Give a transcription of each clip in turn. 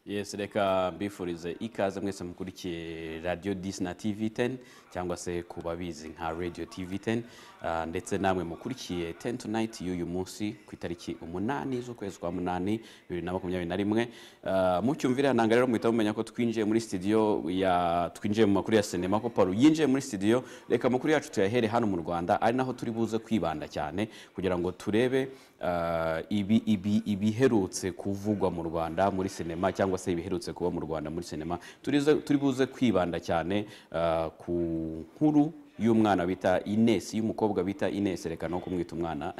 Yes, reka mbifurize ikaze mwese mukurikiye Radio 10 na TV 10, cyangwa se ku babizi nka Radio TV 10, ndetse namwe mukurikiye 10 Tonight y'uyu munsi ku itariki 8 z'ukwezi kwa 8 2021. Mucyumvira nanga rero muhita mumenya ko twinjiye muri studio ya twinjiye mu makuru ya sinema, ko Paul yinjiye muri studio. Reka amakuru yacu tuyahere hano mu Rwanda, ari naho turi buze kwibanda cyane kugira ngo turebe ibi ibi ibiherutse kuvugwa mu Rwanda muri sinema, cyangwa se ibiherutse kuba mu Rwanda muri sinema. Turi buze kwibanda cyane ku nkuru y'umwana bita Ines, y'umukobwa bita Ines, reka no kumwita umwana,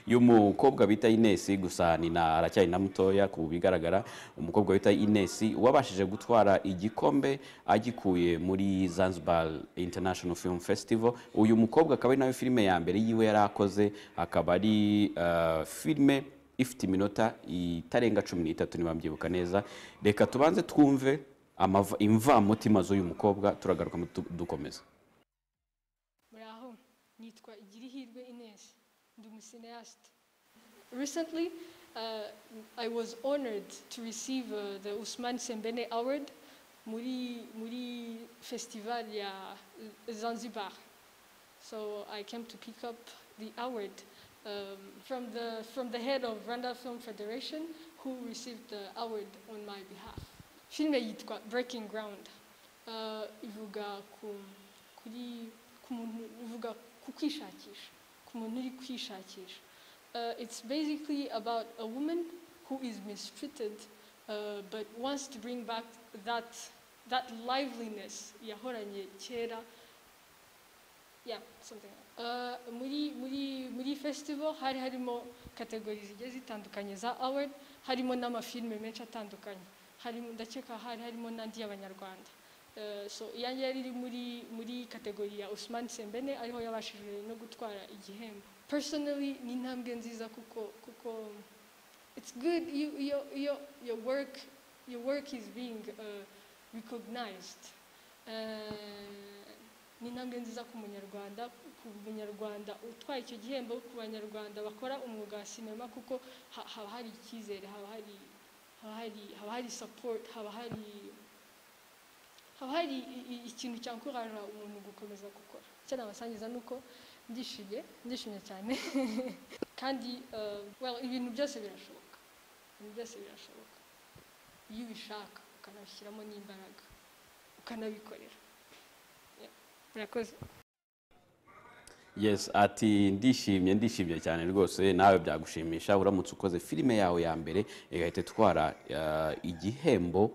y'umukobwa bita Ines, gusa ni na aracyari na mutoya ku bigaragara. Umukobwa bita Ines wabashije gutwara igikombe agikuye muri Zanzibar International Film Festival. Uyu mukobwa akaba ari nawe filime ya mbere yiwe yari akoze, akaba ari filime ifite iminota itarenga 13 niba mbyibuka neza. Reka tubanze twumve imvamutima z'uyu mukobwa, turagaruka dukomeza. Muraho, nitwa Igirihirwe Ines, ndi umucinéaste. Recently, I was honored to receive the Ousmane Sembene Award muri festival ya Zanzibar. So I came to pick up the award from the head of Rwanda Film Federation, who received the award on my behalf. Filme yitwa Breaking Ground. Ivuga ku kuri ku muntu, ivuga ku kwishakisha, ku muntu uri kwishakisha. It's basically about a woman who is mistreated but wants to bring back that liveliness yahoranye kera. Yeah, something like that. Muri festival hari harimo categories zigiye zitandukanye za award, harimo n'amafilme menshi atandukanye, harimo, ndakeka hari harimo n'andi y'abanyarwanda. So iyanjye yari iri muri category ya Ousmane Sembene, ariho yabashije no gutwara igihembo. Personally, ni intambwe nziza kuko it's good you, your work is being recognized. Ni intambwe nziza ku munyarwanda utwaye icyo gihembo, ku banyarwanda bakora umwuga wa sinema, kuko haba hari icyizere, haba hari support, haba hari ikintu cyencouragea umuntu gukomeza gukora. Icyo nabasangiza ni uko ndishimye, ndishimye cyane, kandi well, ibintu byose birashoboka, ibintu byose birashoboka iyo ubishaka, ukanabishyiramo n'imbaraga, ukanabikorera. Yeah. Murakoze. Yes, ati ndishimye, ndishimye cyane rwose. Nawe byagushimisha uramutse ukoze filime yawe ya mbere igahita itwara igihembo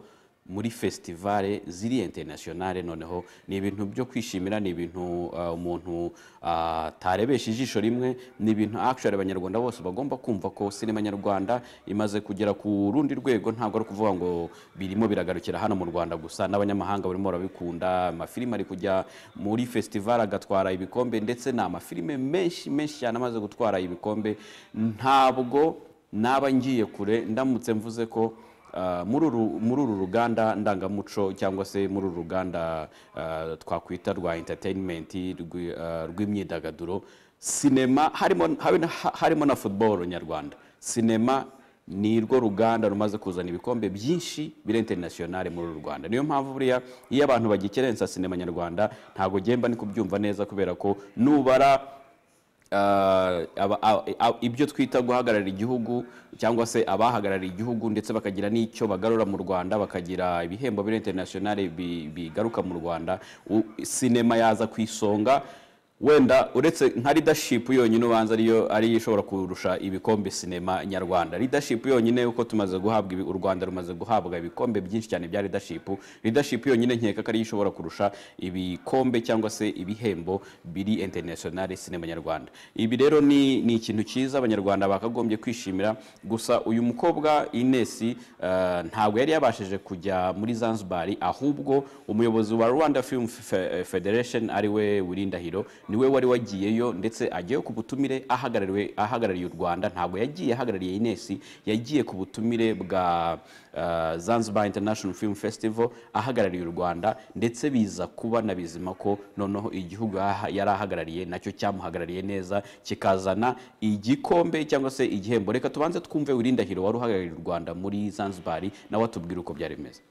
muri festival ziri internationale. Noneho ni ibintu byo kwishimira, ni ibintu umuntu atarebesha ijisho rimwe, ni ibintu actually abanyarwanda bose bagomba kumva ko sinema nyarwanda imaze kugera ku rundi rwego. Ntabwo ari ukuvuga ngo birimo biragarukira hano mu Rwanda gusa, n'abanyamahanga barimo barabikunda. Amafilime ari kujya muri festival agatwara ibikombe, ndetse ni amafilime menshi menshi cyane amaze gutwara ibikombe. Ntabwo naba ngiye kure ndamutse mvuze ko muri uru ruganda ndangamuco, cyangwa se muri uru ruganda twakwita rwa entertainment, rw'imyidagaduro, sinema harimo na football nyarwanda, sinema ni rwo ruganda rumaze kuzana ibikombe byinshi biri international muri uru Rwanda. Niyo mpamvu buriya iyo abantu bagikerensa sinema nyarwanda, ntabwo gemba ni kubyumva neza, kubera ko nubara ibyo twita guhagararira igihugu, cyangwa se abahagarariye igihugu ndetse bakagira n'icyo bagarura mu Rwanda, bakagira ibihembo biri international bigaruka mu Rwanda, sinema yaza ku isonga. Wenda uretse nka leadership yonyine, ubanza ariyo ishobora kurusha ibikombe sinema nyarwanda. Leadership yonyine, uko tumaze guhabwa u Rwanda rumaze guhabwa ibikombe byinshi cyane bya leadership, leadership yonyine nkeka ko ariyo ishobora kurusha ibikombe cyangwa se ibihembo biri international sinema nyarwanda. Ibi rero ni ikintu cyiza abanyarwanda bakagombye kwishimira. Gusa uyu mukobwa Ines ntabwo yari yabashije kujya muri Zanzibar, ahubwo umuyobozi wa Rwanda Film Federation, ariwe Willy Ndahiro, Niwe wari wagiyeyo ndetse agiyeyo ku butumire ahagarariye u Rwanda. Ntabwo yagiye ahagarariye Ines, yagiye ku butumire bwa Zanzibar International Film Festival ahagarariye u Rwanda, ndetse biza kuba na bizima ko noneho igihugu yari ahagarariye nacyo cyamuhagarariye neza, kikazana igikombe cyangwa se igihembo. Reka tubanze twumve Willy Ndahiro wari uhagarariye u Rwanda muri Zanzibar, nawe atubwira uko byari bimeze.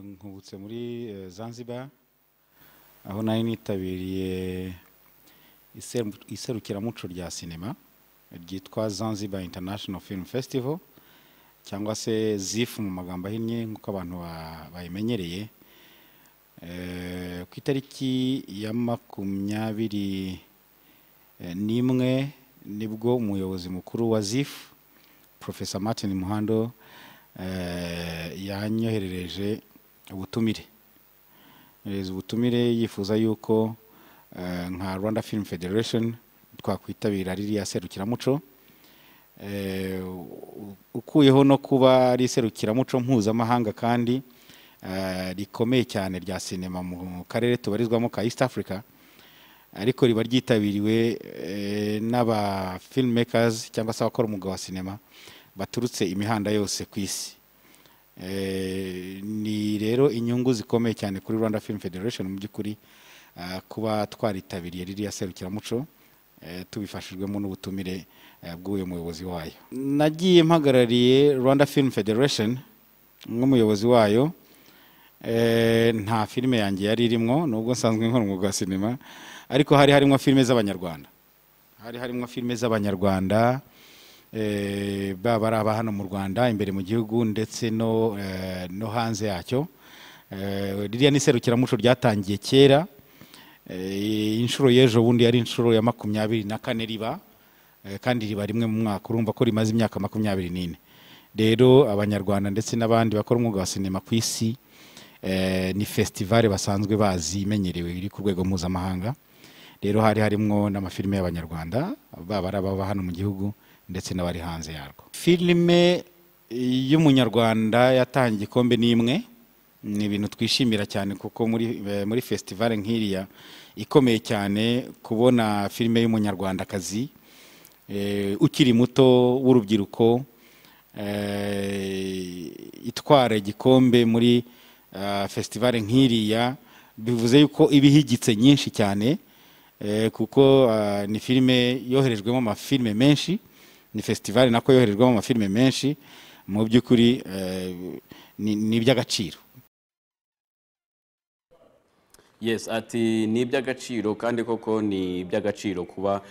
Nkubutse muri Zanzibar, aho nari nitabiriye iserukiramuco rya sinema ryitwa Zanzibar International Film Festival, cyangwa se ZIFF mu magambo ahinnye nk'uko abantu bayimenyereye. Ku itariki ya 21 nibwo umuyobozi mukuru wa ZIFF, Professor Martin Muhando, yanyoherereje ubutumire yifuza yuko nka Rwanda Film Federation twakwitabira ririya serukiramuco. Ukuyeho no kuba ari iserukiramuco mpuzamahanga kandi rikomeye cyane rya sinema mu karere tubarizwamo ka East Africa, ariko riba ryitabiriwe n'aba filmmakers cyangwa se abakora umwuga wa sinema baturutse imihanda yose ku isi. Ni rero inyungu zikomeye cyane kuri Rwanda Film Federation mu by'ukuri kuba twaritabiriye ririya serukiramuco, tubifashijwemo n'ubutumire bw'uyu muyobozi wayo. Nagiye mpagarariye Rwanda Film Federation nk'umuyobozi wayo. Nta filime yanjye yari irimwo, nubwo nsanzwe nkora umwuga wa sinema, ariko hari harimo filime z'Abanyarwanda, baba ari aba hano mu Rwanda imbere mu gihugu ndetse no hanze yacyo. Ririya ni iserukiramuco ryatangiye kera. Inshuro y'ejo bundi yari inshuro ya 24 riba, kandi riba rimwe mu mwaka. Urumva ko rimaze imyaka 24. Rero Abanyarwanda ndetse n'abandi bakora umwuga wa sinema ku isi, ni festival basanzwe bazi, imenyerewe, iri ku rwego mpuzamahanga. Rero hari harimwo n'amafilime y'Abanyarwanda, baba ari ababa hano mu gihugu ndetse n'abari hanze yarwo. Filime y'Umunyarwanda yatangiye igikombe ni imwe, ni ibintu twishimira cyane, kuko muri festival nk'iriya ikomeye cyane, kubona filime y'Umunyarwandakazi ukiri muto w'urubyiruko itwara igikombe muri festival nk'iriya, bivuze yuko iba ihigitse nyinshi cyane, kuko ni filime yoherejwemo amafilime menshi, ni festival nako yoherejwemo amafilime menshi. Mu by'ukuri ni iby'agaciro. Yes, ati ni iby'agaciro, kandi koko ni iby'agaciro kuba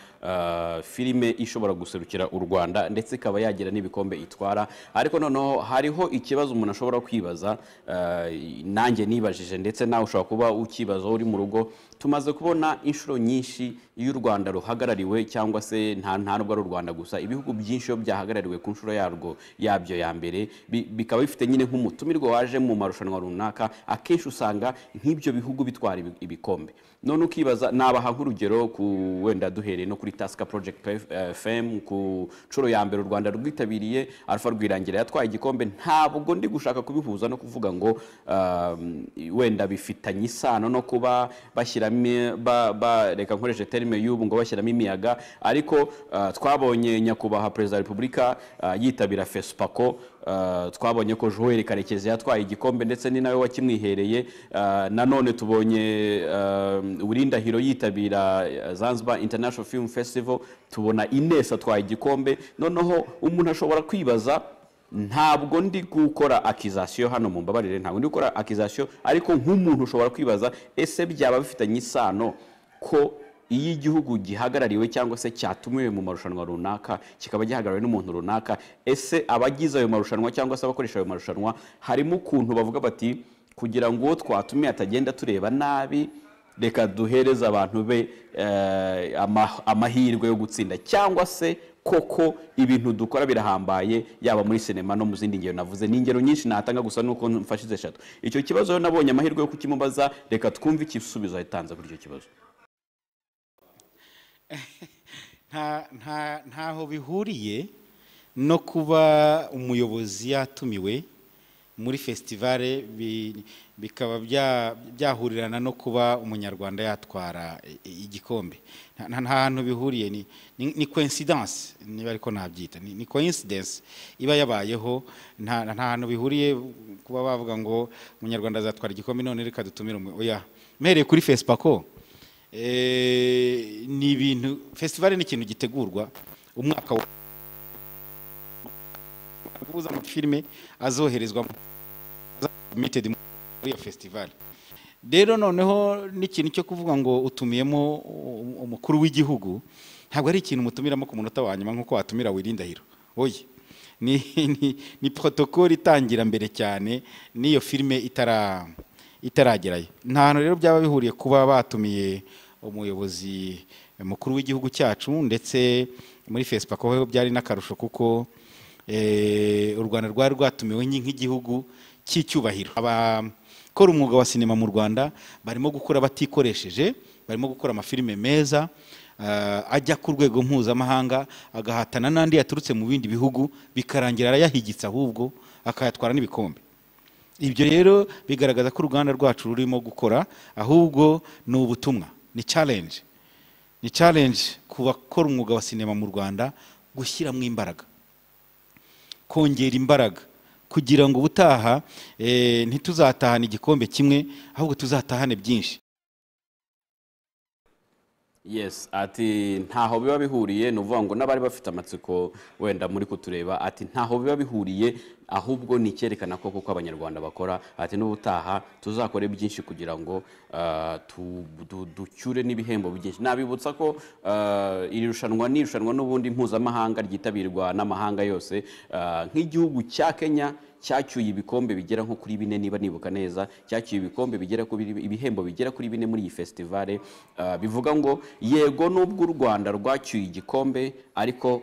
filime ishobora guserukira u Rwanda ndetse ikaba yagira n'ibikombe itwara. Ariko noneho hariho ikibazo umuntu ashobora kwibaza, nanjye nibajije ndetse nawe ushobora kuba ukibaza uri mu rugo. Tumaze kubona inshuro nyinshi iyo u Rwanda ruhagarariwe, cyangwa se nta nubwo ari u Rwanda gusa, ibihugu byinshi iyo byahagarariwe ku nshuro yarwo yabyo ya mbere, bikaba bifite nyine nk'umutumirwa waje mu marushanwa runaka, akenshi usanga nk'ibyo bihugu bitwara ibikombe. None ukibaza, nabaha nk'urugero ku wenda duhereye no kuri Tusker Project FM, ku nshuro ya mbere u Rwanda rwitabiriye, Alpha Rwirangira yatwaye igikombe. Ntabwo ndi gushaka kubihuza no kuvuga ngo wenda bifitanye isano no kuba bashyiramo, reka nkoreshe terme y'ubu ngo bashyiramo imiyaga, ariko twabonye nyakubahwa Perezida wa Repubulika yitabira FESPACO, twabonye ko Joel Karekezi yatwaye igikombe ndetse ni nawe wakimwihereye. Nanone tubonye Willy Ndahiro yitabira Zanzibar International Film Festival, tubona Ines atwaye igikombe. Noneho umuntu ashobora kwibaza, ntabwo ndi gukora accusation hano, mumbabarire, ntabwo ndi gukora accusation, ariko nk'umuntu ushobora kwibaza, ese byaba bifitanye isano ko iyo igihugu gihagarariwe cyangwa se cyatumiwe mu marushanwa runaka kikaba gihagarariwe n'umuntu runaka, ese abagize ayo marushanwa cyangwa se abakoresha ayo marushanwa harimo ukuntu bavuga bati kugira ngo uwo twatumiye atagenda tureba nabi, reka duhereze abantu be amahirwe yo gutsinda, cyangwa se koko ibintu dukora birahambaye yaba muri sinema no mu zindi ngero navuze. Ni ingero nyinshi natanga gusa nuko mfashize eshatu. Icyo kibazo rero nabonye amahirwe yo kukimubaza, reka twumve igisubizo yatanze kuri icyo kibazo. Ntaho bihuriye no kuba umuyobozi yatumiwe muri festival bikaba byahurirana no kuba umunyarwanda yatwara igikombe. Nta hantu bihuriye, ni coincidence niba ariko nabyita, ni coincidence iba yabayeho. Nta hantu bihuriye kuba bavuga ngo umunyarwanda azatwara igikombe none reka dutumire oya. Mpereye kuri FESPACO, ni ibintu, festival ni ikintu gitegurwa umwaka kubuza amafilme azoherezwa submitted muri iyo festival. Rero noneho n'ikintu cyo kuvuga ngo utumiyemo umukuru w'igihugu, ntabwo ari ikintu mutumiramo ku munota wa nyuma nk'uko watumira Willy Ndahiro. Oya, ni protocole itangira mbere cyane n'iyo filme itaragerayo. Nta hantu rero byaba bihuriye kuba batumiye umuyobozi mukuru w'igihugu cyacu, ndetse muri FESPACO ho byari n'akarusho kuko u Rwanda rwari rwatumiwe nk'igihugu cy'icyubahiro. Abakora umwuga wa sinema mu Rwanda barimo gukora batikoresheje, barimo gukora amafilime meza ajya ku rwego mpuzamahanga, agahatana n'andi yaturutse mu bindi bihugu, bikarangira arayahigitse ahubwo akayatwara n'ibikombe. Ibyo rero bigaragaza ko uruganda rwacu rurimo gukora, ahubwo ni ubutumwa, ni challenge, ni challenge ku bakora umwuga wa sinema mu Rwanda gushyiramo imbaraga, kongera imbaraga kugira ngo ubutaha ntituzatahane igikombe kimwe, ahubwo tuzatahane byinshi. Yes, ati ntaho biba bihuriye. Ni ukuvuga ngo n'abari bafite amatsiko wenda muri kutureba, ati ntaho biba bihuriye, ahubwo ni icyerekana ko kuko abanyarwanda bakora. Ati n'ubutaha tuzakore byinshi kugira ngo ducyure n'ibihembo byinshi. Nabibutsa ko iri rushanwa ni irushanwa n'ubundi mpuzamahanga ryitabirwa n'amahanga yose. Nk'igihugu cya Kenya cyacyuye ibikombe bigera nko kuri 4, niba nibuka neza, cyacyuye ibikombe bigera kuri ibihembo bigera kuri 4 muri iyi festival. Bivuga ngo yego nubwo u Rwanda rwacyuye igikombe, ariko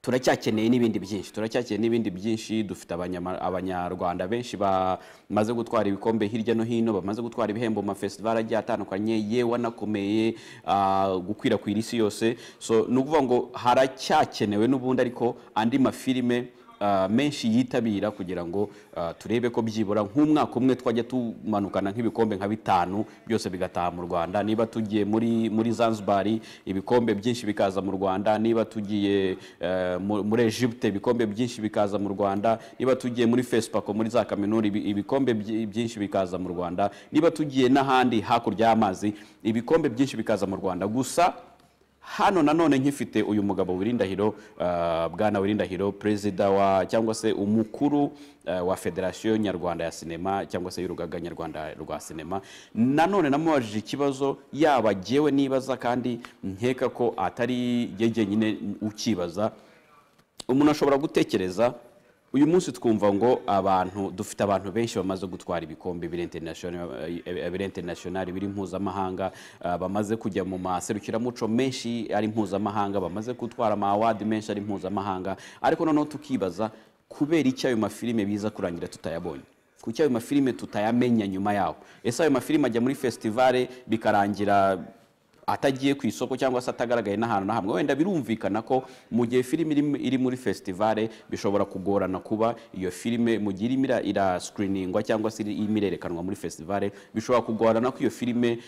turacyakeneye n'ibindi byinshi, turacyakeneye n'ibindi byinshi. Dufite abanyarwanda benshi bamaze gutwara ibikombe hirya no hino, bamaze gutwara ibihembo mu mafestival agiye atandukanye, yewe anakomeye gukwirakwira isi yose. So ni ukuvuga ngo haracyakenewe n'ubundi ariko andi mafilime menshi yitabira, kugira ngo turebe ko byibura nk'umwaka umwe twajya tumanukana nk'ibikombe nka 5 byose bigataha mu Rwanda. Niba tugiye muri Zanzibar ibikombe byinshi bikaza mu Rwanda, niba tugiye muri Egypte ibikombe byinshi bikaza mu Rwanda, niba tugiye muri FESPACO muri za Kamenuri ibikombe byinshi bikaza mu Rwanda, niba tugiye n'ahandi hakurya y'amazi ibikombe byinshi bikaza mu Rwanda. Gusa hano nanone nkifite uyu mugabo Willy Ndahiro, bwana Willy Ndahiro, perezida wa cyangwa se umukuru wa Federation Nyarwanda ya Sinema cyangwa se y'urugaga nyarwanda rwa sinema, nanone namubajije ikibazo yaba jyewe nibaza kandi nkeka ko atari jye nyine ukibaza. Umuntu ashobora gutekereza uyu munsi twumva ngo abantu dufite abantu benshi bamaze gutwara ibikombe biri international biri mpuzamahanga, bamaze kujya mu maserukiramuco menshi ari mpuzamahanga, bamaze gutwara ama award menshi ari mpuzamahanga, ariko noneho tukibaza kubera iki ayo mafilime biza kurangira tutayabonye, kuki ayo mafilime tutayamenya nyuma yaho. Ese ayo mafilime ajya muri festival bikarangira atagiye ku isoko cyangwa se atagaragaye n'ahantu na hamwe? Wenda birumvikana ko mu gihe filime iri muri festival bishobora kugorana kuba iyo filime mu gihe irimo ira screeningwa cyangwa se irimo irerekanwa muri festival, bishobora kugorana ko iyo filime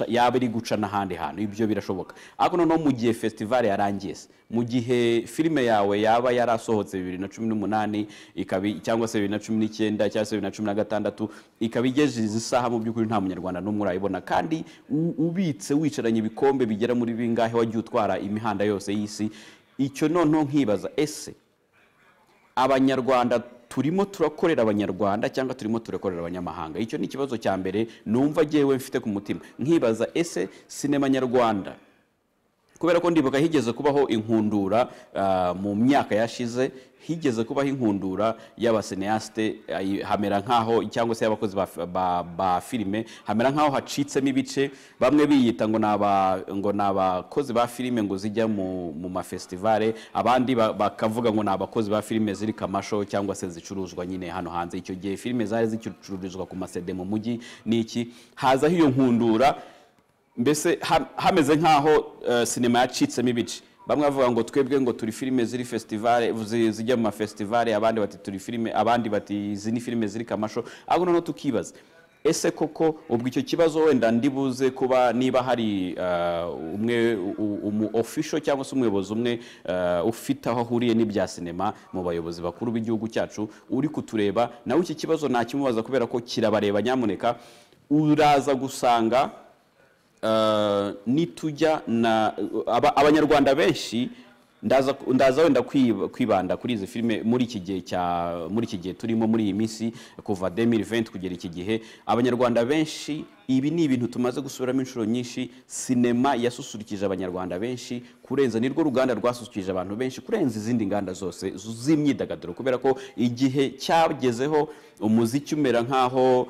yaba iri guca n'ahandi hantu, ibyo birashoboka. Ariko noneho mu gihe festival yarangiye, mu gihe filime yawe yaba yarasohotse 2018 ikaba cyangwa se 2019 cyangwa se 2016 ikaba igeze izi saha, mu by'ukuri nta munyarwanda n'umwe urayibona, kandi ubitse wicaranye ibikombe bigera muri bingahe wagiye utwara imihanda yose y'isi. Icyo noneho nkibaza, ese abanyarwanda turimo turakorera abanyarwanda cyangwa turimo turakorera abanyamahanga? Icyo ni ikibazo cya mbere numva jyewe mfite ku mutima. Nkibaza ese sinema nyarwanda, kubera ko ndibuka higeze kubaho inkundura mu myaka yashize, higeze kubaho inkundura y'abaseneaste, hamera nkaho cyangwa se y'abakozi ba filime, hamera nkaho hacitsemo ibice, bamwe biyita ngo nabakozi ba filime ngo zijya mu mafestivale, abandi bakavuga ngo nabakozi ba filime ziri kamasho cyangwa se zicuruzwa nyine hano hanze. Icyo gihe filime zari zicururizwa ku masede mu mujyi niki, hazaho iyo nkundura, mbese hameze nkaho sinema yacitsemo ibice. Bamwe bavuga ngo twebwe ngo turi filime ziri festival, zijya mu mafestivale, abandi bati turi filime, abandi bati izi ni filime ziri commercial. Ahubwo noneho tukibaza, ese koko ubwo icyo kibazo wenda ndibuze kuba niba hari umwe umu official cyangwa se umuyobozi umwe ufite aho ahuriye n'ibya sinema mu bayobozi bakuru b'igihugu cyacu uri kutureba, nawe iki kibazo nakimubaza kubera ko kirabareba. Nyamuneka, uraza gusanga nitujya na abanyarwanda benshi, ndaza wenda kwibanda kuri izi filime muri iki gihe cya muri iki gihe turimo, muri iyi minsi kuva 2020 kugera iki gihe. Abanyarwanda benshi, ibi ni ibintu tumaze gusubiramo inshuro nyinshi, sinema yasusurukije abanyarwanda benshi kurenza, nirwo ruganda rwasusurukije abantu benshi kurenza izindi nganda zose z'imyidagaduro, kubera ko igihe cyagezeho umuziki umera nk'aho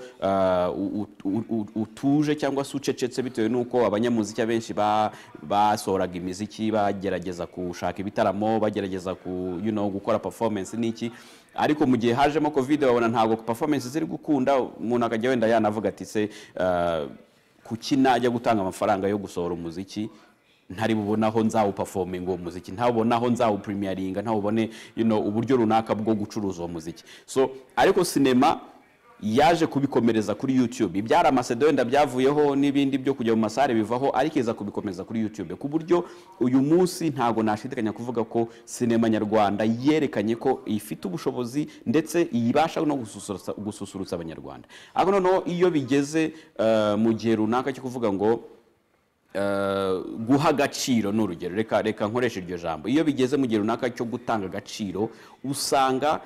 utuje cyangwa se ucecetse, bitewe n'uko abanyamuziki abenshi basohoraga imiziki, bagerageza gushaka ibitaramo, bagerageza ku gukora performance n'iki. Ariko mu gihe hajemo COVID, babona ntabwo performance ziri gukunda, umuntu akajya wenda yanavuga ati: "Se kuki najya gutanga amafaranga yo gusohora umuziki ntari bubone aho nzawuperforminga uwo muziki, ntabona aho nzawupremieringa, ntawubone uburyo runaka bwo gucuruza uwo muziki?" So ariko sinema yaje kubikomereza kuri YouTube. Ibyari ama CD wenda byavuyeho, n'ibindi byo kujya mu masare bivaho, ariko iza kubikomeza kuri YouTube, ku buryo uyu munsi ntago nashidikanya kuvuga ko sinema nyarwanda yerekanye ko ifite ubushobozi ndetse ibasha no gususurutsa abanyarwanda. Ariko noneho iyo bigeze mu gihe runaka cyo kuvuga ngo guha agaciro, ni urugero, reka nkoreshe iryo jambo, iyo bigeze mu gihe runaka cyo gutanga agaciro, usanga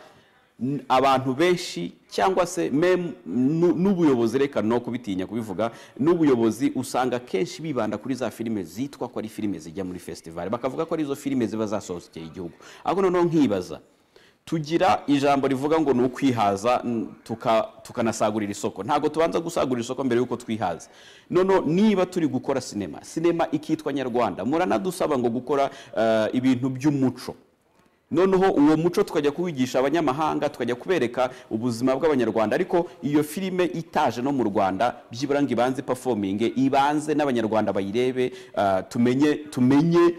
abantu benshi cyangwa se même n'ubuyobozi, reka no kubitinya kubivuga, n'ubuyobozi usanga kenshi bibanda kuri za filime zitwa ko ari filime zijya muri festival, bakavuga ko ari izo filime ziba zasohokeye igihugu. Ariko noneho nkibaza, tugira ijambo rivuga ngo ni ukwihaza tukanasagurira isoko. Ntabwo tubanza gusagurira isoko mbere y'uko twihaza? Noneho niba turi gukora sinema, sinema ikitwa nyarwanda, muranadusaba ngo gukora ibintu by'umuco, noneho uwo muco tukajya kuwigisha abanyamahanga, tukajya kubereka ubuzima bw'abanyarwanda, ariko iyo filime itaje no mu Rwanda byibura ngo ibanze performing, ibanze n'abanyarwanda bayirebe, tumenye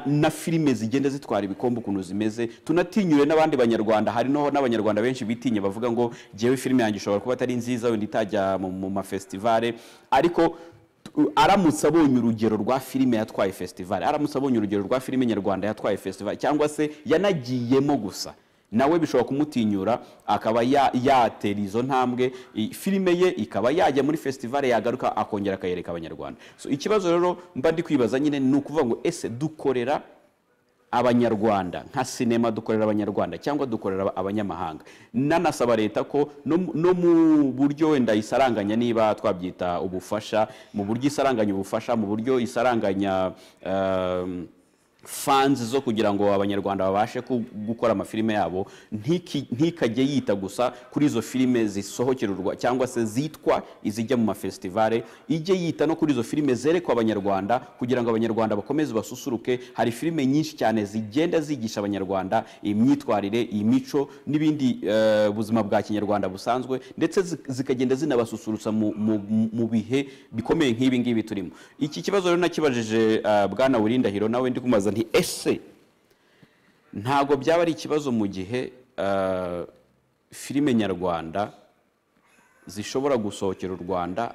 na filime zigenda zitwara ibikombe ukuntu zimeze, tunatinyure n'abandi banyarwanda. Hari no n'abanyarwanda benshi bitinye, bavuga ngo jyewe filime yanjye ishobora kuba atari nziza, wenda itajya mu mafestivale, ariko aramutse abonye urugero rwa filime yatwaye festival, aramutse abonye urugero rwa filime nyarwanda yatwaye festival cyangwa se yanagiyemo gusa, nawe bishobora kumutinyura akaba yatera izo ntambwe, filime ye ikaba yajya muri festival, yagaruka akongera akayereka abanyarwanda. So ikibazo rero mba ndi kwibaza nyine ni ukuvuga ngo ese dukorera abanyarwanda nka sinema, dukorera abanyarwanda cyangwa dukorera abanyamahanga? Nanasaba leta ko no mu buryo wenda isaranganya, niba twabyita ubufasha, mu buryo isaranganya ubufasha, mu buryo isaranganya funds zo kugira ngo abanyarwanda babashe gukora amafilime yabo, ntikajye yita gusa kuri izo filime zisohokerwa cyangwa se zitwa izijya mu mafestivale, ijye yita no kuri izo filime zerekwa abanyarwanda kugira ngo abanyarwanda bakomeze basusuruke. Hari filime nyinshi cyane zigenda zigisha abanyarwanda imyitwarire, imico n'ibindi, buzima bwa kinyarwanda busanzwe, ndetse zikagenda zinabasusurutsa mu bihe bikomeye nk'ibi ngibi turimo. Iki kibazo rero nakibajije bwana Willy Ndahiro, nawe ndi kumubaza nti: "Ese ntabwo byaba ari ikibazo mu gihe filime nyarwanda zishobora gusohokera u Rwanda,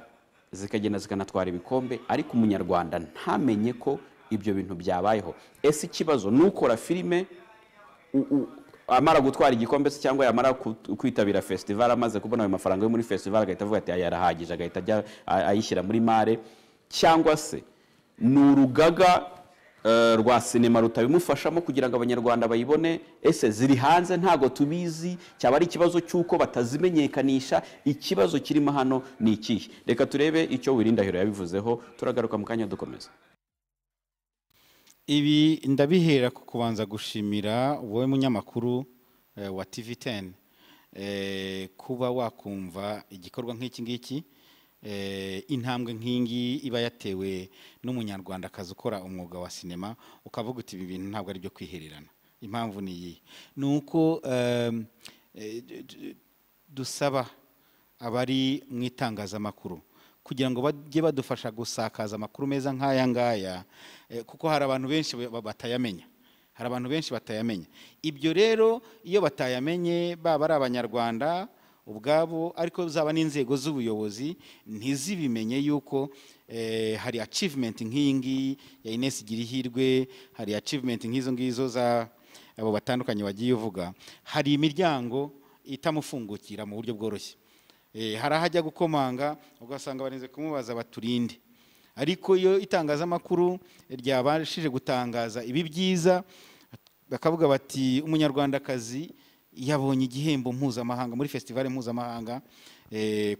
zikagenda zikanatwara ibikombe, ariko umunyarwanda ntamenye ko ibyo bintu byabayeho? Ese ikibazo ni ukora filime amara gutwara igikombe se, cyangwa yamara kwitabira festival, amaze kubona ayo mafaranga yo muri festival, agahita avuga ati aya yarahagije, agahita ajya ayishyira muri mare, cyangwa se ni urugaga rwa sinema rutabimufashamo kugira ngo abanyarwanda bayibone? Ese ziri hanze ntago tubizi? Cyaba ari ikibazo cy'uko batazimenyekanisha? Ikibazo kirimo hano ni ikihe?" Reka turebe icyo Willy Ndahiro yabivuzeho, turagaruka mu kanya dukomeza. Ibi ndabihera ku kubanza gushimira wowe munyamakuru wa TV10, kuba wakumva igikorwa nk'iki ngiki, intambwe nk'ingi iba yatewe n'umunyarwandakazi ukora umwuga wa sinema, ukavuga uti ibi bintu ntabwo ari byo kwihererana. Impamvu ni iyi: ni uko dusaba abari mu itangazamakuru kugira ngo bajye badufasha gusakaza amakuru meza nk'aya ngaya, kuko hari abantu benshi batayamenya. Hari abantu benshi batayamenya. Ibyo rero iyo batayamenye, baba ari Abanyarwanda ubwabo, ariko zaba n'inzego z'ubuyobozi ntizibimenye yuko hari achievement nk'iyi ngiyi ya Ines Girihirwe, hari achievement nk'izo ngizo za abo batandukanye wagiye uvuga, hari imiryango itamufungukira mu buryo bworoshye. Hari aho ajya gukomanga ugasanga barinze kumubaza baturinde. Ariko iyo itangazamakuru ryabashije gutangaza ibi byiza, bakavuga bati umunyarwandakazi yabonye igihembo mpuzamahanga muri festival mpuzamahanga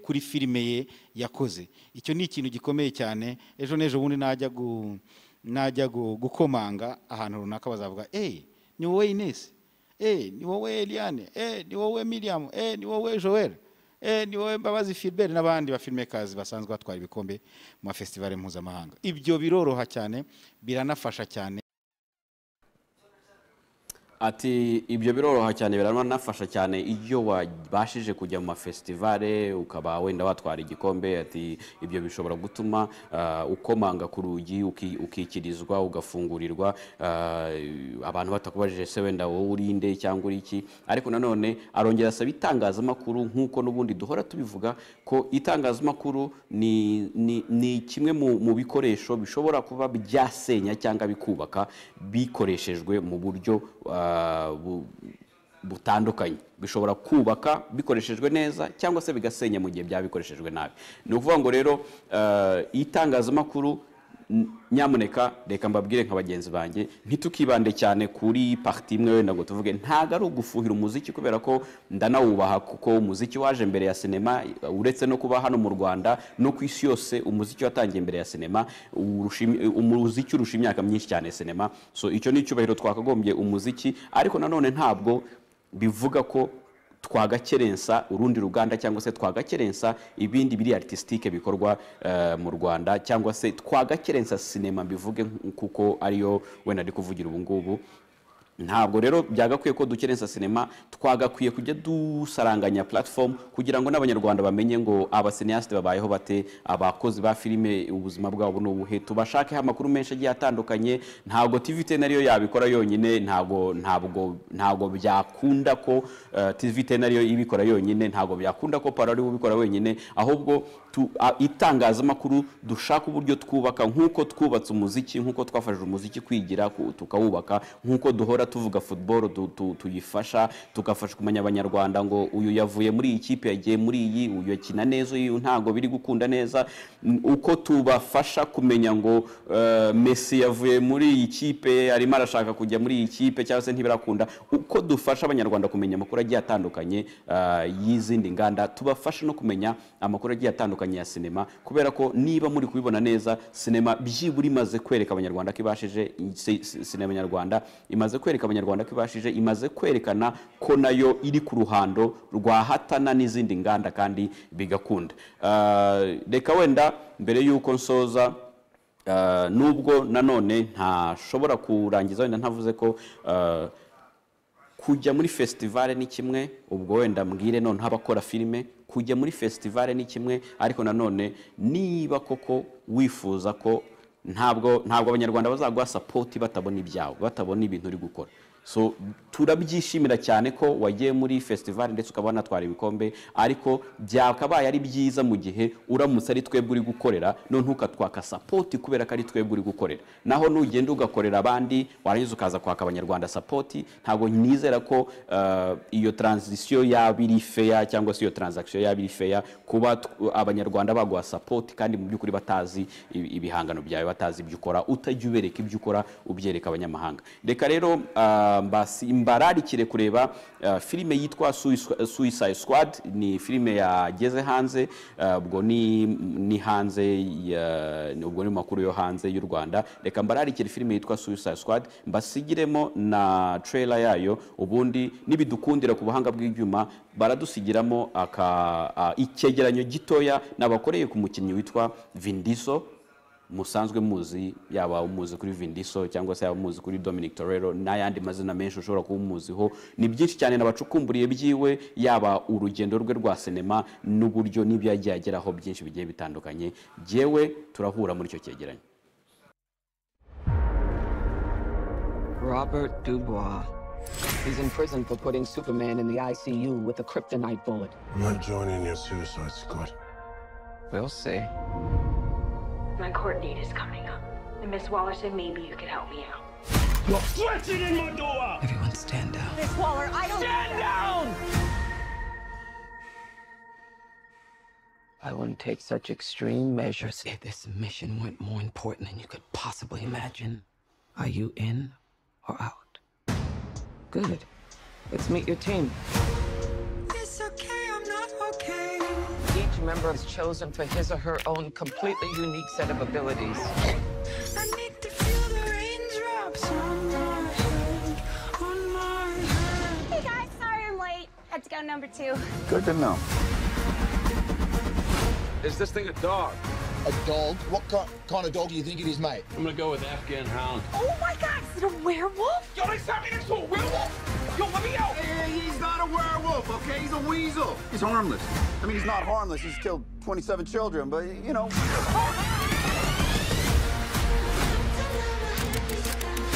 kuri filime ye yakoze, icyo ni ikintu gikomeye cyane. Ejo n'ejo bundi najya gukomanga ahantu runaka bazavuga ni wowe Ines, ni wowe Eliane, ni wowe Miriam, ni wowe Joel, ni wowe Mbabazi Philbert n'abandi ba filmmakers basanzwe batwara ibikombe mu festival mpuzamahanga. Ibyo biroroha cyane, biranafasha cyane. Ati ibyo biroroha cyane, biranafasha cyane iyo wabashije kujya mu mafestivale ukaba wenda watwara igikombe. Ati ibyo bishobora gutuma ukomanga ku rugi, ukikirizwa, ugafungurirwa, abantu batakubajije se wenda wowe urinde cyangwa uri iki. Ariko nanone arongera asaba itangazamakuru, nk'uko n'ubundi duhora tubivuga ko itangazamakuru ni kimwe mu bikoresho bishobora kuba byasenya cyangwa bikubaka bikoreshejwe mu buryo butandukanye. Bishobora kubaka bikoreshejwe neza cyangwa se bigasenya mu gihe byabikoreshejwe nabi. Ni ukuvuga ngo rero itangazamakuru, nyamuneka reka mbabwire nka bagenzi banjye, ntitukibande cyane kuri parti imwe wenda ngo tuvuge ntago ari ugufuhira umuziki, kubera ko ndanawubaha kuko umuziki waje mbere ya sinema. Uretse no kuba hano mu Rwanda no ku isi yose umuziki watangiye mbere ya sinema, umuziki urusha imyaka myinshi cyane sinema. So icyo ni icyubahiro twakagombye umuziki, ariko nanone ntabwo bivuga ko twagakerensa urundi ruganda cyangwa se twagakerensa ibindi biri artistique bikorwa mu Rwanda, cyangwa se twagakerensa sinema, mbivuge kuko ariyo wenda ndi kuvugira ubu ngubu. Ntabwo rero byagakwiye ko dukerensa sinema, twagakwiye kujya dusaranganya platform kugira ngo n'Abanyarwanda bamenye ngo abacineaste babayeho bate, abakozi ba filime ubuzima bwabo ni ubuhe, tubashakeho amakuru menshi agiye atandukanye. Ntabwo TV10 ariyo yabikora yonyine, ntabwo byakunda ko TV10 ariyo ibikora yonyine, ntabwo byakunda ko Paro ari ubikora wenyine, ahubwo itangazamakuru dushaka uburyo twubaka nk'uko twubatse umuziki, nk'uko twafashije umuziki kwigira tukawubaka, nk'uko duhora tuvuga football tuyifasha, tugafasha kumenya Abanyarwanda ngo uyu yavuye muri iyi kipe yagiye muri iyi, uyu akina neza, uyu ntago biri gukunda neza, uko tubafasha kumenya ngo Messi yavuye muri iyi kipe arimo arashaka kujya muri iyi kipe cyangwa se ntibirakunda, uko dufasha Abanyarwanda kumenya amakuru agiye atandukanye y'izindi nganda, tubafasha no kumenya amakuru agiye atandukanye ya sinema, kubera ko niba muri kubibona neza sinema byibura imaze kwereka Abanyarwanda ko ibashije, sinema nyarwanda imaze kwereka Abanyarwanda ko ibashije, imaze kwerekana ko nayo iri ku ruhando rwahatana n'izindi nganda kandi bigakunda. Reka wenda mbere yuko nsoza, nubwo nanone ntashobora kurangiza wenda ntavuze ko kujya muri festival ni kimwe, ubwo wenda mbwire none abakora filime, kujya muri festival ni kimwe, ariko nanone niba koko wifuza ko ntabwo Abanyarwanda bazaguha support batabona ibyawe, batabona ibintu uri gukora. So turabyishimira cyane ko wagiye muri festival ndetse ukaba wanatwara ibikombe, ariko byakabaye ari byiza mu gihe uramutse ari twebwe uri gukorera, none ntukatwaka support kubera ko ari twebwe uri gukorera. Naho nugenda ugakorera abandi warangiza ukaza kwaka Abanyarwanda support, ntabwo nizera ko iyo transition yaba iri fair cyangwa se iyo transaction yaba iri fair kuba Abanyarwanda baguha support kandi mu by'ukuri batazi ibihangano byawe, batazi ibyo ukora, utajya ubereka ibyo ukora ubyereka abanyamahanga. Reka rero mbararikire kureba filime yitwa Suicide Squad. Ni filime yageze hanze, ubwo ni hanze, ubwo ni makuru yo hanze y'u Rwanda. Reka mbararikire filime yitwa Suicide Squad, mbasigiremo na trailer yayo, ubundi nibidukundira ku buhanga bw'ibyuma baradusigiramo icyegeranyo gitoya nabakoreye ku mukinnyi witwa Vin Diesel. Musanzwe muzi, yaba umuzi kuri Vin Diesel cyangwa se yaba umuzi kuri Dominic Toretto n'ayandi mazina menshi ushobora kuba umuziho. Ni byinshi cyane nabacukumburiye byiwe, yaba urugendo rwe rwa sinema n'uburyo n'ibyo yagiye ageraho byinshi bigiye bitandukanye. Jyewe turahura muri icyo cyegeranyo. Robert Dubois. He's in prison for putting Superman in the ICU with a kryptonite bullet. I'm not joining your suicide squad. We'll see. My court date is coming up, and Miss Waller said maybe you could help me out. You're threatening my door! Everyone stand down. Miss Waller, I don't— Stand down! I wouldn't take such extreme measures if this mission weren't more important than you could possibly imagine. Are you in or out? Good. Let's meet your team. It's okay, I'm not okay. Each member is chosen for his or her own completely unique set of abilities. I need to feel the raindrops on my head, on my head. Hey guys, sorry I'm late. Had to go number 2. Good to know. Is this thing a dog? A dog? What kind of dog do you think it is, mate? I'm gonna go with Afghan hound. Oh my God, is it a werewolf? Yo, they sent me next to a werewolf? Yo, let me out! Hey, he's not a werewolf, okay? He's a weasel. He's harmless. I mean, he's not harmless. He's killed 27 children, but, you know.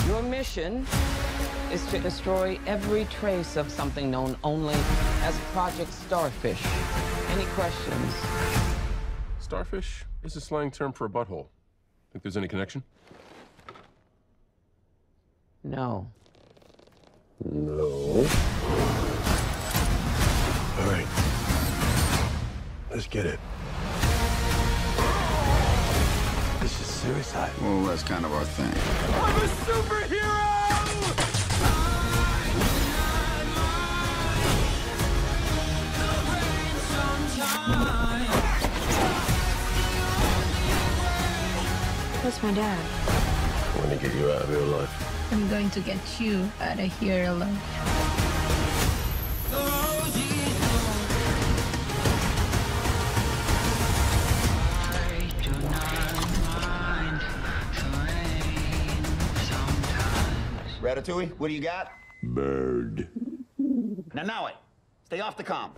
Your mission is to destroy every trace of something known only as Project Starfish. Any questions? Starfish is a slang term for a butthole. Think there's any connection? No. No. All right. Let's get it. This is suicide. Well, that's kind of our thing. I'm a superhero! That's my dad. I'm gonna get you out of here alive. I'm going to get you out of here alive. Ratatouille, what do you got? Bird. Now, now it. Stay off the comm.